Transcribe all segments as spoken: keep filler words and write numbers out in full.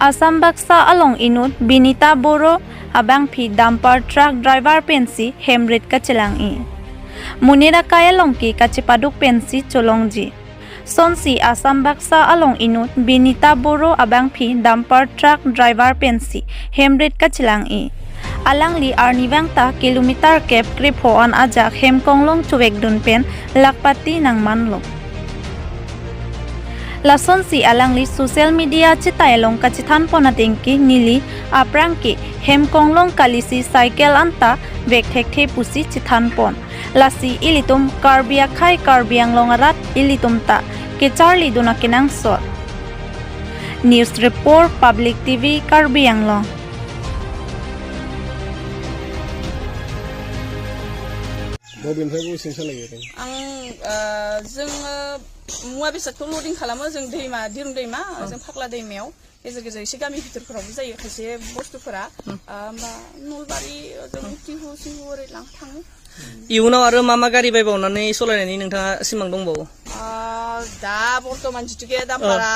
Assam Baksa along inut Binita Boro abangpi dumper truck driver pensi hemrit kachelang-i. Monit akai along ke kachepaduk pensi cholongji. Sonsi Assam Baksa along inut Binita Boro abangpi dumper truck driver pensi hemrit kachelang-i. Alangli arnivang ta kilometer kep krepho an ajak hem konglong chuvekdun pen lakpati nangmanlo. Lasonsi alangli social media chetai along kachethanpon atengke neli aphrang ke hem konglong kalisi cycle anta vek thekthe pusi chethanpon. Lasi ilitum Karbi akhei Karbi Anglong arat ilitum ta kecharlidun akenangsot. News Report, Public T V, Karbi Anglong. Bobin phai bo singsa lagi kan. Ang, eh, jeng, eh, mua bisa tuh loading khalamo jeng Deima, Dirung Deima, jeng Phakla Deimeo. Gejer gejer isi gami bhitor khorok jai khaise bostu khora. Hmm. Ah, ba Nolbari, jeng Tihu, Sihu, ore lang thang. Iunau aro mama gari bai bau nani solai nani nangtha simang dong bau. Ah, da bortoman jitu ke da Ah. para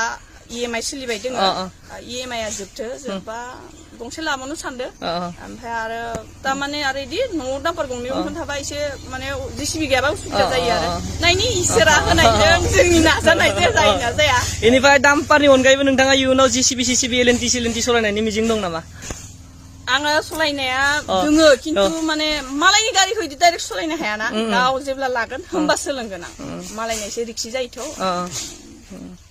E M I sili bai ding. Ah, ah. Ah, E M I ajut te, Hmm. jeba gongse lamanu sande. Ah, ah. Amphai aro tamane are di no dumper gongni Ah. ungkhan thaba ise mane J C B gaba usuk Ah, jai ah, are. ah. Nai ni isera Ah, ah, nai ah. jeng jeng ni nasa nai jeng jai nasa ya. Ini bai dumper ni on kai benung tanga iunau J C B, C C B, L N T, C L N T solai nani mijing dong nama. Ang solai naya Oh. dungo kintu Oh. mane malai ni gari hoi di direct solai naya na. Mm, mm. Kau jebla lagan Mm. hamba seleng kena. Mm. Malai nai se riksi jai tho. Ah, ah. Mm.